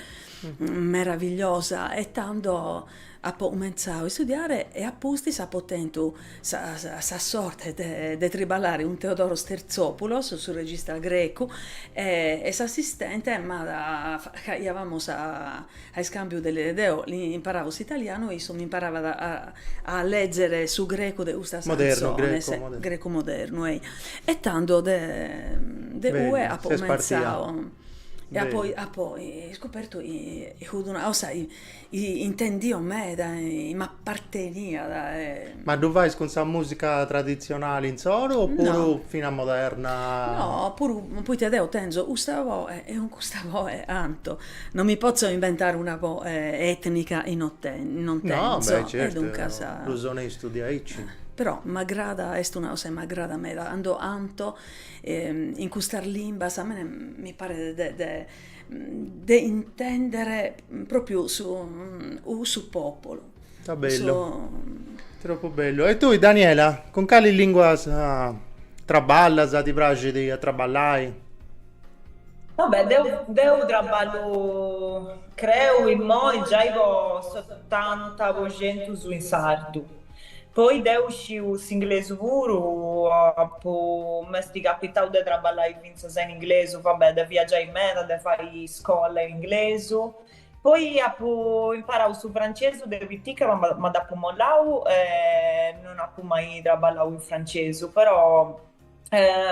meravigliosa e tando Apo cumentzadu a istudiare e a pustis apo tentu sa sa sorte de de triballare cun Theodoros Terzopoulos, su regista grecu, e e s'assistente m'at faghiavamus a iscambiu de deo li imparavo s'italianu e issu m'imparavat a a lezere su grecu de custas Modernu, grecu modernu. Grecu modernu, ei. E tando de. De ue apo cumentzau e apo apo iscopertu chi fut una cosa chi intendio meda e m'aparteniat e. Ma ddu fais cun sa musica traditzionali insoru opuru finas moderna? No, puru poita deo tenzo custa boe e cun custa boe 'anto, non mi potzo inventare una boe etnica chi non non tenzo No, beh certu, e duncas prus onestu de aici. Però m'agradat, est una cosa chi m'agradat meda, cando 'anto in custas limbas a mene mi paret de de de intendere propriu su su popolu. Ta bellu, tropu bellu. E tui Daniela, cun cali linguas traballas, ti praxit a traballai? Vabbè, deu deu traballu, creu immoi giai po s'otanta po centus in sardu. Poi deu sciu s'inglesu puru, apu, m'est capitau de traballai fintzas in inglesu, vabbè, de viagiai meda, de fai iscola in inglesu. Poi apu imparau su francesu de pitica ma ma dd'apu mollau e non apu mai traballau in francesu, però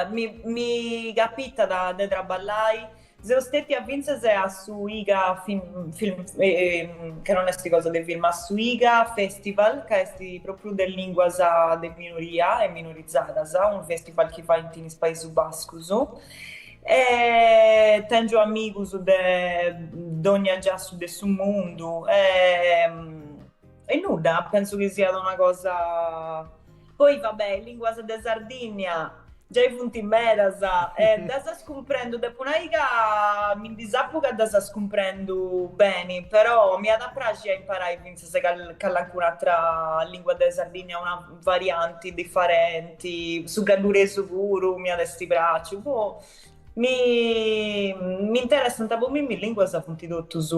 mi mi capitat de traballai, seu stetia fintzas a su Higa film film ca non est cosa de film, a su Higa Festival ca est propriu de linguas de minoria e minorizadas, unu festival chi faint in is Paisus Bascus e tengiu amigus de dogna giassu de su mundu e e nudda, pensu chi siat una cosa Poi va bè, is linguas de Sardìnnia giai funt medas e ddas as cumprendu, depu nai ca mi ndi sapu ca ddas as cumprendu beni, però m'iat a praxi a imparai fintzas calancun'atra lingua de Sardìnnia, una varianti difarenti, su gadduresu puru m'iat essi praxiu, boh, mi mi interessant, po mimmi is linguas funt totus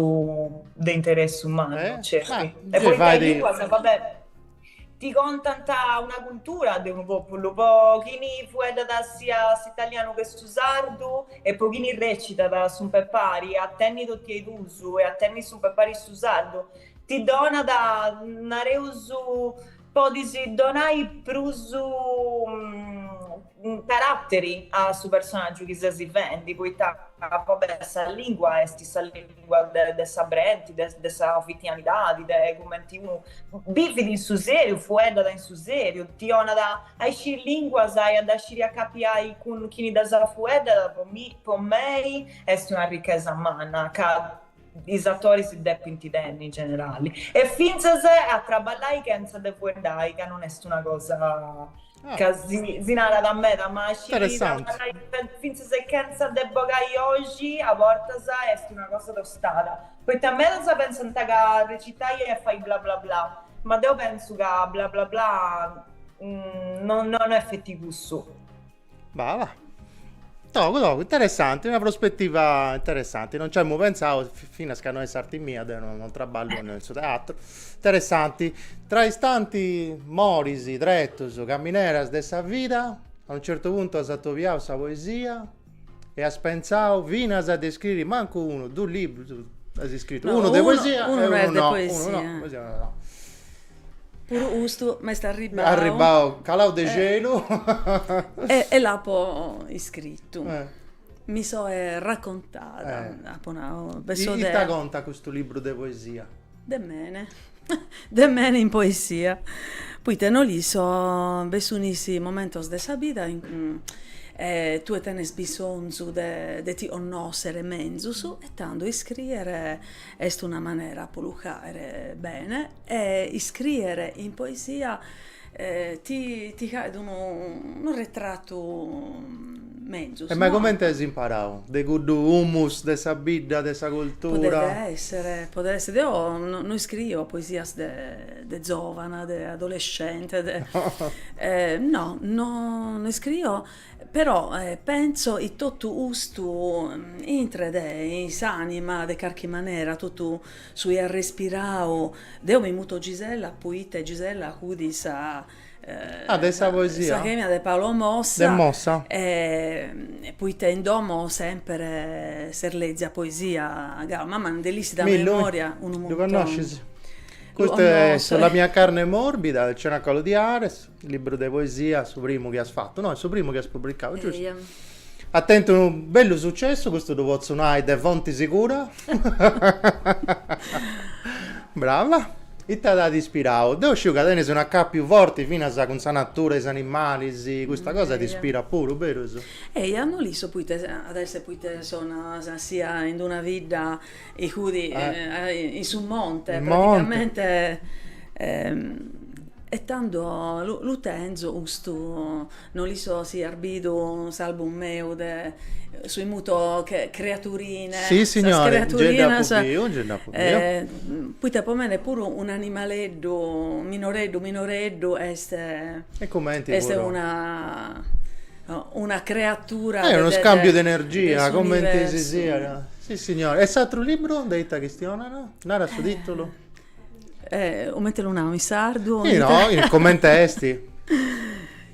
de interessu mannu, certu. E poita is linguas, va bè Ti contant una cultura de unu pòpulu, po chini fueddat sia s'italianu che su sardu e po chini recitat sumpepari a tenni totu e duus e a tenni sumpepari su sardu, ti donat, nareus, podis donai prus Caràteri a su personàgiu chi ses fendi, poita va bè sa lìngua est sa lìngua de sa brenti, de sa fitianidadi, de cumenti unu bivit in su sèriu, fueddat in su sèriu, ti 'onat a isciri lìnguas e a dda sciri acapiai cun chini ddas fueddat, po mi po mei est una richesa manna ca is atoris depint tenni in generali e fintzas a traballai chentza de fueddai ca non est una cosa Ah. Ca si, si narat meda, ma sciri traballai fintzas e chentza de bogai 'oxi a bortas est una cosa tostada. Poita medas pensant ca recitai est fai bla bla bla, ma deu pentzu ca bla bla bla non non est feti cussu. Brava. Togu togu, interessanti, una prospettiva interessanti, non nc'emu pentzau, finas ca no est s'arti mia, deu non traballu in su teatru. Interessanti. Tra is tanti moris, tretus, camineras de sa vida, a unu certu puntu as atobiau sa poesia e as pentzau finas de scriri mancu unu, dus librus as iscritu, unu de poesia e unu no, unu no, poesia no. Puru custu m'est arribbau. Arribbau, calau de celu. E e l'apo iscritu. Mi soe raccontada, apo nau, pesso de. Ita contat custu libru de poesia? De mene, de mene in poesia, poite no l'isco, bi sun is momentos de sa vida in e tue tenes bisonzu de de ti connossere menzus e tando iscriere est una manera po lu faghere bene e iscriere in poesia ti ti faghet unu unu retratu menzus. E ma comente as imparau? De cuddu humus de sa bidda, de sa cultura? Podet essere, podet essere, deo no iscrio poesias de de zovana, de adolescente, de no no iscrio Però pentzo chi totu custu intret in s'anima de carchi manera, totu su chi as respirau, deo mi muto Gisella poite Gisella fut sa Ah, de sa poesia? Sa femina de Paolo Mossa. De Mossa. E poite in domo sempre s'est lezia poesia, galu mama nde l'ischit a memoria unu muntone. Lu connoscis? Custu est La mia carne morbida, Il cenacolo di Ares. Libru de poesia, su primu chi as fatu, no, est su primu chi as publicau, giustu? At tentu unu bellu sucessu, custu ddu potzu nai de fonti sigura. Brava. Ita t'at ispirau? Deu sciu ca tenis un'acapiu forti finas cun sa natura, is animalis, custa cosa t'ispirat puru, berus? Eja, no l'isco poite, at esser poite so nassia in d'una bidda chi fut in su monte, praticamente, e tando lu tenzo custu No l'isco si as bidu s'album meu de su imuto creaturine, Si signore, gei dd'apu biu, gei dd'apu biu. Poita po mene puru un'animaleddu minoreddu minoreddu est E cumenti est una una creatura Est unu scambiu de energia, cumenti si siat. Si signore. E s'atru libru de ita chistionat? Nara su titulu. Comente lu nau in sardu? Sì, no, comente esti.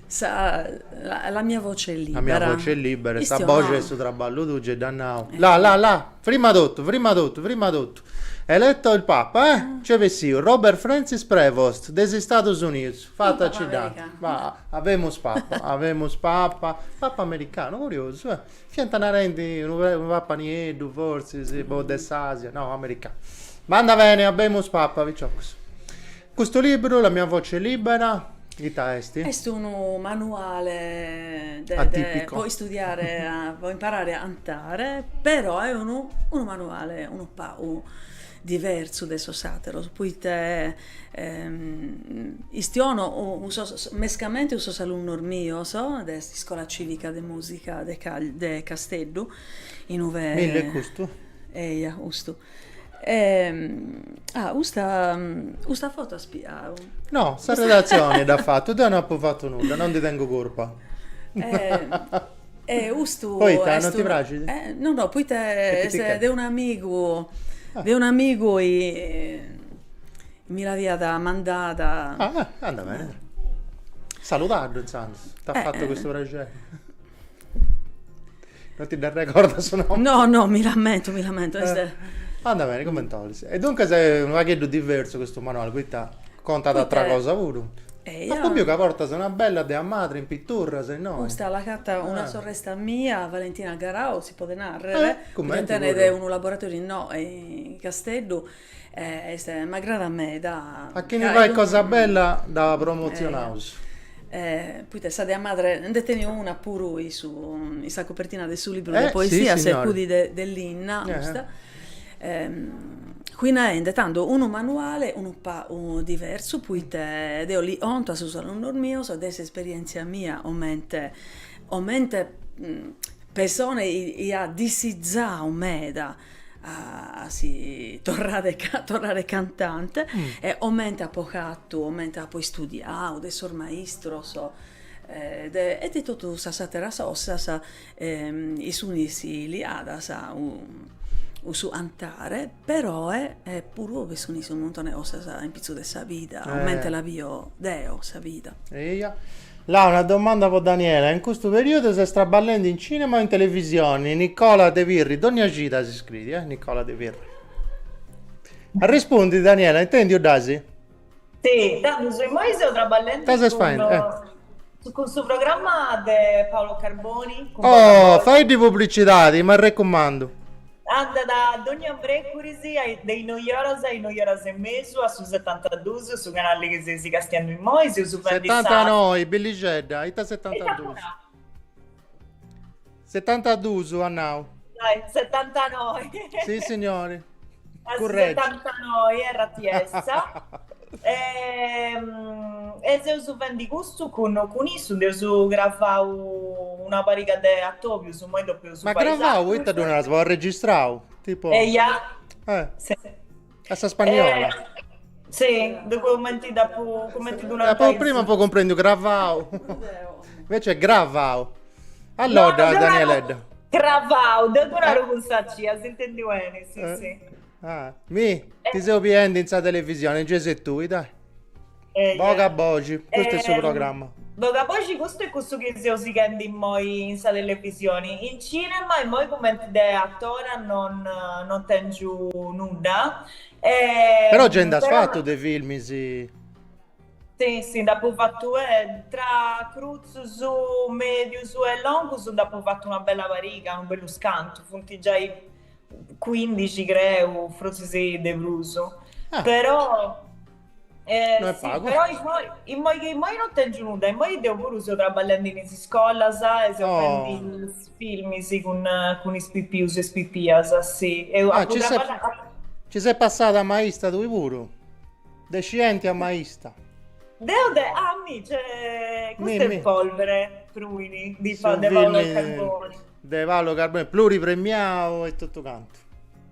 Sa, la, la mia voce è libera. La mia voce è libera, sa boxi 'e su traballu tuu gei dd'at nau. Là, là, là, frima totu, frima totu, frima totu. Eletto il Papa, eh? Nc'est bessiu Robert Francis Prevost de is Stadus Unius, fata ci dd'ant. Ma avemus Papa, avemus Papa, Papa americanu, curiosu, eh. Fiant narendi unu papa nieddu fortzis, boh, de s'Asia, no, americanu. Ma andat bene, abemus papa, piciocus. Custu libru, La mia voce libera, ita est? Est unu manuale de de po istudiare, po imparare a 'antare, però est unu unu manuale unu pagu diversu de sos ateros, poite Istiono cun sos, mescamente cun sos alunnos mios de s'Iscola Civica de Musica de de Casteddu, in ue. Millu est custu? Eja, custu. Ah, custa custa foto as pigau? No, sa redatzioni dd'at fatu, deu no apu fatu nudda, no ndi tengu curpa. E custu Poita, non ti praxit? No, no, poita est de un'amigu, de un'amigu chi mi l'aiat mandada. Ah, andat bene. Saludaddu intzandus, t'at fatu custu praxeri. Non ti dd'arregordas su nomini? No, no, mi l'ammento, mi l'ammento, est. Andat bene, cumenti 'olis. E duncas est unu pagheddu diversu custu manuali, poita contat atra cosa puru. Apu biu ca portas una bella dea madre in piturras innoi. Custa l'at fata una sorresta mia, Valentina Garau, si podet narrer, chi tenet unu laboratoriu innoi in Casteddu, e est m'agradat meda. A chini fait cosa bella dda promotzionaus. Poita sa dea madre, nde tenio una puru in su in sa copertina de su libru de poesias e fut de linna custa Fui naende tando unu manuale unu pagu diversu poite deo li 'onto a sos alunnos mios de s'esperientzia mia comente comente pessone chi at disizadu meda a si torrare torrare cantante e comente apo fatu comente apo istudiadu de sos maistros de e de totu sas ateras cosas chi sun liadas a su 'antare, peroe puru bi sun unu muntone 'e cosas in pitzu de sa vida, comente la bio deo sa vida. Eia. Là, una domanda po Daniela, in custu periodu ses traballendi in cinema o in televisioni? Nicola De Pirri, dònnia cida si scriit, eh, Nicola De Pirri. Arrespundi Daniela, intendiu dd'as? Sì, tandus immoi seu traballendi Ita ses faendi? cun, cun su programma de Paolo Carboni, cun Oh, faiddi pubblicidadi, m'arrecumandu. Andat dogna mrecuris de is noi oras a is noi oras e mesu a su setantadus, su canali chi seis castiendu immoi, seus fendi sa... Setantanoi, bellixedda, ita setantadus? Setantadus at nau. Dai, setantanoi. Si, signori. A su setantanoi, RTS. E seus fendi custu cun cun issu, nd'eus gravau una pariga de atobius, immoi depeus Ma gravau, ita ddu naras, po arregistrau? Tipo... Eia. Eh. Sì. A sa spagnola. Sì, cumenti dd'apu, cumenti ddu nant issus. Prima apu cumprendiu gravau. Invece gravau. Allora, Danieledda. Cravau, deu ddu naru cun sa C, as intendiu beni, sì, sì. Ah, mi, ti seu biendi in sa televisioni, gei ses tui, dai. Boga boxi, custu est su programma. Boga boxi, custu est cussu chi seu sighendi immoi in sa televisioni. In cinema immoi cumenti de atora non non tengiu nudda. Però gei nd'as fatu de filmis. Si, si, nd'apu fatu e tra crutzus, medius e longus nd'apu fatu una bella pariga, unu bellu scantu, funt giai cuindixi creu, fortzis de prus. Ah. Però No est si, pagu. però immoi, immoi che immoi no tengiu nudda, immoi deu puru seu traballendi in is iscolas e seu Oh. fendi is filmis cun, cun is pipius e is pipias, si. E Ah, apu ci ses, traballau. ci ses passada a maista tui puru? De scienti a maista. Deu de, ah mi, cioè, Mi, custu mi. est Polvere, Pruini, di, Su de Paolo film Carboni. de Paolo Carboni, pluripremiau e totu cantu.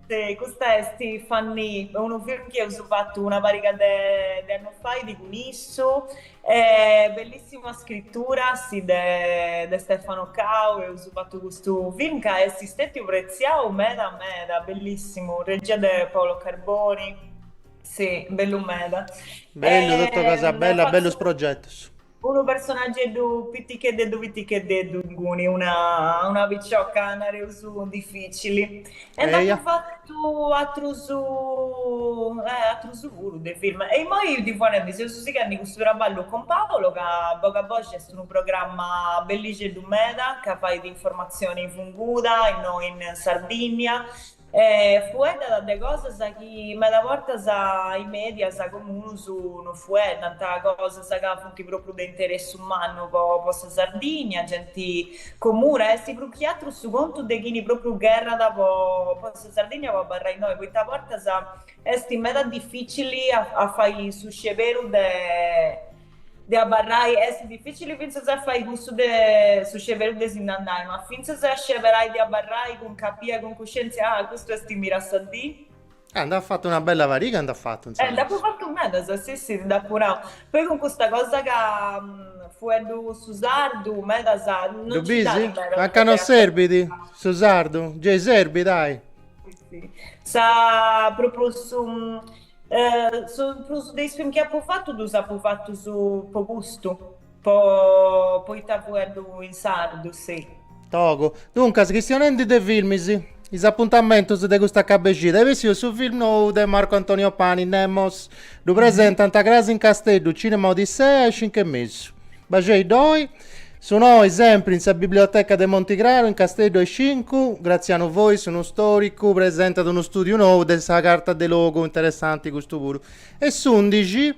Si, custa est Fanny, unu film chi eus fatu una pariga de de annus fait cun issu, e bellissima scrittura, si, de de Stefano Cau, eus fatu custu film ca est stetiu pretziau meda meda, bellissimu, regia de Paolo Carboni. Si, bellu meda. Bellu, totu cosa bella, bellus Fatzu progetus. unu personaggeddu piticheddeddu piticheddeddu inguni, una una picioca, nareus, dificili. E Eia. nd'apu fatu atrus atrus puru de film. E immoi ti fua nendi, seus sighendi custu traballu cun Paolo ca Bogaboxi est unu programma bellixeddu meda ca fait informatzioni funguda innoi in Sardinnia E fueddat de cosas chi meda bortas is medias comunus no fueddant, cosas ca funt propriu de interessu mannu po po sa Sardigna, genti comuna, est prus chi atru su contu de chini propriu gherrat po po sa Sardigna po abarrai innoi, poita a bortas est meda dificili a a fai su sceberu de de abarrai, est dificili fintzas a fai cussu de su sceberu de si nd'andai, ma fintzas a sceberai de abarrai cun capia e cun cuscientzia, ah, custu est mira sa dì. Ah, nd'at fatu una bella pariga, nd'at fatu, insaras. Nd'apu fatu medas, si si, nd'apu nau. Poi cun custa cosa ca fueddu su sardu, medas, Ddu non nci bisi? nd'at medas Anca de no serbit su sardu? Gei serbit, dai. Si si. Sa propriu su Su prus de is film chi apu fatu ddus apu fatus po custu, po poita fueddu in sardu, si. Togu. Duncas, chistionendi de filmis, is apuntamentus de custa cabexida, est bessiu su film nou de Marco Antonio Pani, Nemos. Ddu presentant cras in Casteddu, Cinema Odissea, a is cincu e mesu. Baxei ddoi. Su noi, sempri in sa biblioteca de Montigraru, in Casteddu a is cincu, Graziano Fois, unu storicu, presentat unu studiu nou de sa Carta de Logu, interessanti custu puru. E s'undixi,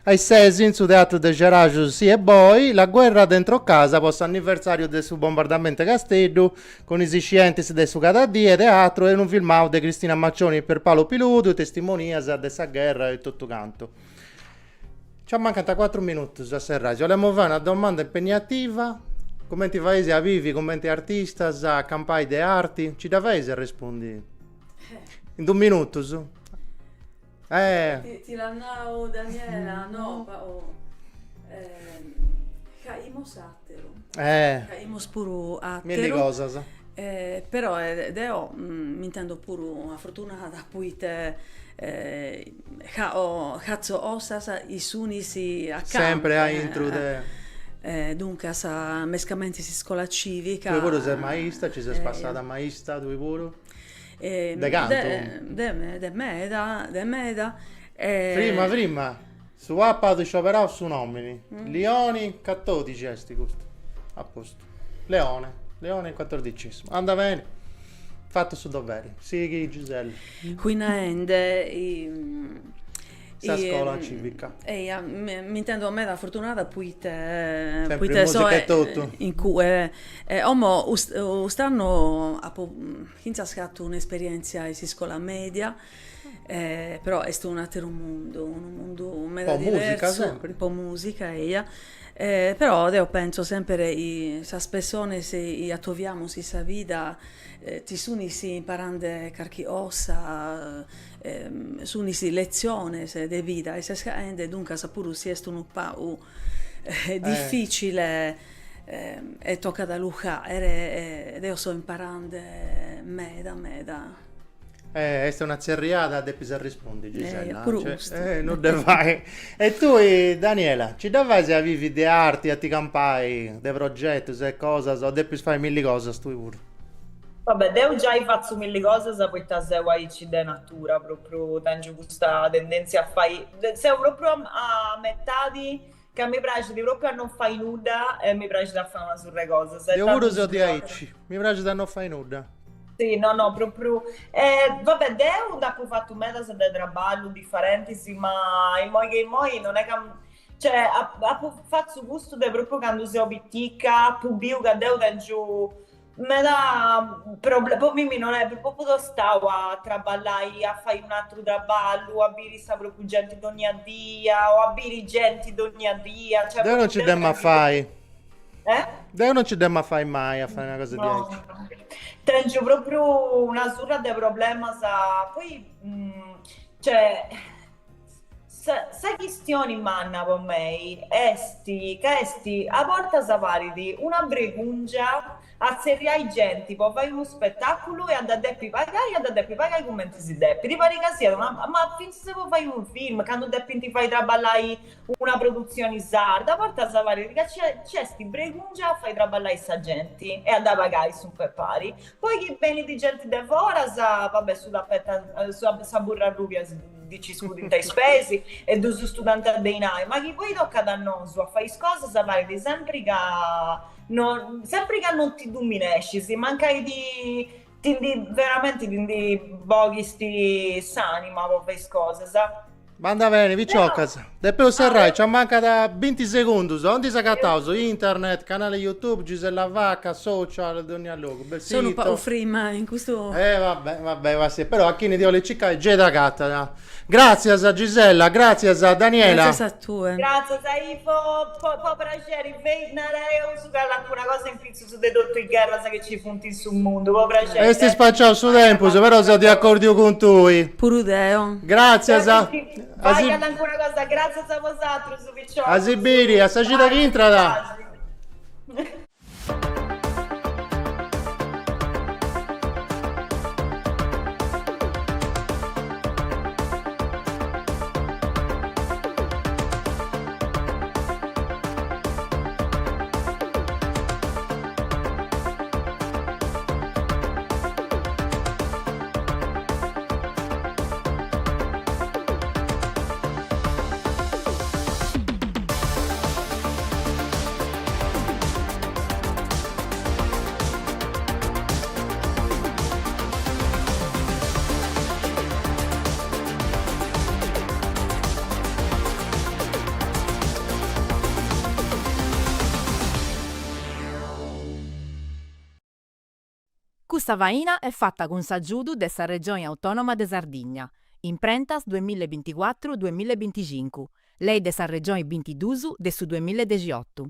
a is ses, in su teatru de Ceraxus Si e Boi, La guerra dentro casa po s'anniversariu de su bombardamentu 'e Casteddu, cun is iscientis de su Cada Die Teatru e unu filmau de Cristina Maccioni e Pierpaolo Piludu, testimonias de sa gherra e totu cantu. Nci ammancant cuatru minutus a serrai, si 'olemu fai una domanda impegnativa, cumenti faeis a bivi cumenti artistas, a campai de arti, nci dda faeis a arrespundi in dus minutus? Eh. Ti l'at nau Daniela, no Paolo, faimus àteru, faimus puru àteru. Milli cosas. Però deo m'intendo puru afortunada poite ca fatzo cosas chi sunis acanta. Sempre aintru de. Duncas mescamente s'iscola civica. Tui puru ses maista, ci ses passada maista tui puru? De cantu? De meda, de meda. Frima, frima, su papa at scioberau su nomini, Lioni catodixi est custu, a postu. Leone, Leone quattordicesimo, anda beni, fatu su doveri, sighi Gisella. Fui naende Sa scola civica. Eia, m'intendo meda fortunada poite poite so in cue e como cust'annu apo fintzas fatu un'esperientzia in s'iscola media però est un'ateru mundu, unu mundu meda diversu, po musica eia Però deo pentzo semper chi sas pessones chi atoviamus in sa vida ti sunis imparande carchi cosa, sunis letziones de vida e ses caende, duncas puru si est unu pagu dificile e tocat a lu fagher, deo so imparande meda meda. Eh, est una tzerriada, depis arrespundi, Gisella. Eh, puru custu. Eh, no dda fai. E tui, Daniela, ci dda fais a bivi de arti, a ti campai de progetus e cosas, o depis fai milli cosas tui puru? Vabbè, deu giai fatzu milli cosas poita seu aici de natura, propriu tengiu custa tendenzia a fai, seu propriu a metadi ca mi praxit propriu a non fai nudda e mi praxit a fai una surra 'e cosas. Deu puru seu diaici, mi praxit a non fai nudda. Sì, no, no, propriu. Vabbè, deu nd'apu fatu medas de traballu diferentis, ma immoi che immoi non est ca Cioè, apu fatzu custu de propriu candu seu pitica, apu biu ca deu tengiu meda problemas, po mimi non est propriu tostau a traballai, a fai un'atru traballu, a biri sa propriu genti dogna dia, o a biri genti dogna dia, cioè Deu non ci dd'em'a fai. Eh? Deu non ci dd'em'a fai mai a fai una cosa diaici. Tengiu propriu una surra de problemas, poi cioè Sa sa chistioni manna po mei est ca est a bortas parit una bregungia a tzerriai genti po fai unu spetaculu e a dda depi pagai e a dda depi pagai cumenti si depit, parit ca siat una ma fintzas po fai unu film, candu depint fai traballai una produtzioni sarda, a bortas parit ca nc'est bregungia a fai traballai sa genti e a dda pagai su pari. Poi chi benit genti de foras, va bè su tapeta sa burra arrubia ndi ci scudint a is peis e ddus studant de dinai, ma chi poi tocat a nosu a fai is cosas parit sempri ca no sempri ca non ti ddu minescis, mancai ti ti ndi veramenti ti ndi boghist s'anima po fai is cosas. Banda beni, piciocas. Depeus serrai, ci ammancat binti segundus. Aundi s'agataus? Internet, canale YouTube, Gisella Vacca, social, dònnia logu. Seu unu pagu frima in custu. Eh va bè, va bè, va sì. Però a chini ti 'olit circai gei t'agatat. Gràtzias Gisella, gràtzias Daniela. Gràtzias a tue. Gràtzias Ivo, po praxeri, fei, nareus calincuna cosa in pitzus de totu is gherras chi ci funt in su mundu, po praxeri. Est spaciau su tempus, però seu de acordiu cun tui. Puru deo. Gràtzias. Fai calincuna cosa, gràtzias a bosatrus, piciocus. A si biri, a sa cida chi intrat. Custa faina est fata cun s'agiudu de sa Regioni Autònoma de Sardigna, Imprentas duamilla e binticuatru duamilla e binticincu, Lei de sa Regioni bintiduus de su duamilla e dexiotu.